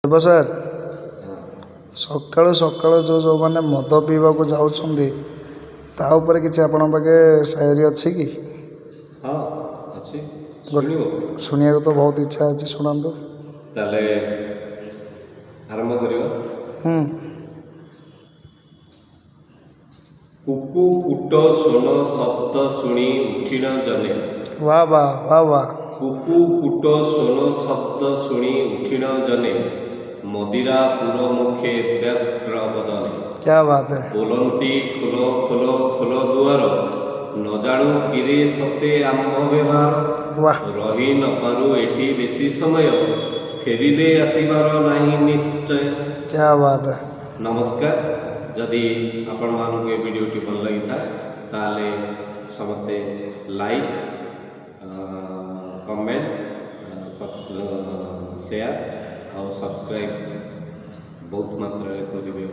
ଦେବ sir, ସକାଳୁ ସକାଳୁ ଯେଉଁମାନେ ମଦ ପିଇବାକୁ ଯାଉଛନ୍ତି, ତା ଉପରେ କିଛି ଆପଣଙ୍କ ପାଖେ ସାୟରି ଅଛି କି? ହଁ, ଅଛି। ଶୁଣିବ? ଶୁଣିବାକୁ ତ ବହୁତ ଇଚ୍ଛା ଅଛି, ଶୁଣାନ୍ତୁ। ତାହେଲେ ଆରମ୍ଭ କରିବା। ହୁଁ। କୁକୁ କୁଟ ସ୍ୱନ ଶବ୍ଦ ଶୁଣି ଉଠିଣ ଜନେ। ବା ବା ବା ବା। କୁକୁ କୁଟ ସ୍ୱନ ଶବ୍ଦ ଶୁଣି ଉଠିଣ ଜନେ, ମଦିରା ପୁର ମୁଖେ ବ୍ୟଗ୍ର ବଦନେ। କ୍ୟା ବାତ ହେ। ବୋଲନ୍ତି ଖୋଲ ଖୋଲ ଖୋଲ ଦୁଆର, ନ ଜାଣୁ କିରେ ସତେ ଆମ୍ଭ ବ୍ୟବହାର। ବାଃ। ରହି ନପାରୁ ଏଠି ବେଶୀ ସମୟ, ଫେରିଲେ ଆସିବାର ନାହିଁ ନିଶ୍ଚୟ। କ୍ୟା ବାତ ହେ। ନମସ୍କାର। ଯଦି ଆପଣମାନଙ୍କୁ ଏ ଭିଡ଼ିଓଟି ଭଲ ଲାଗିଥାଏ, ତାହେଲେ ସମସ୍ତେ ଲାଇକ୍, କମେଣ୍ଟ, ସେୟାର ଆଉ ସବସ୍କ୍ରାଇବ୍ ବହୁତ ମାତ୍ରାରେ କରିବେ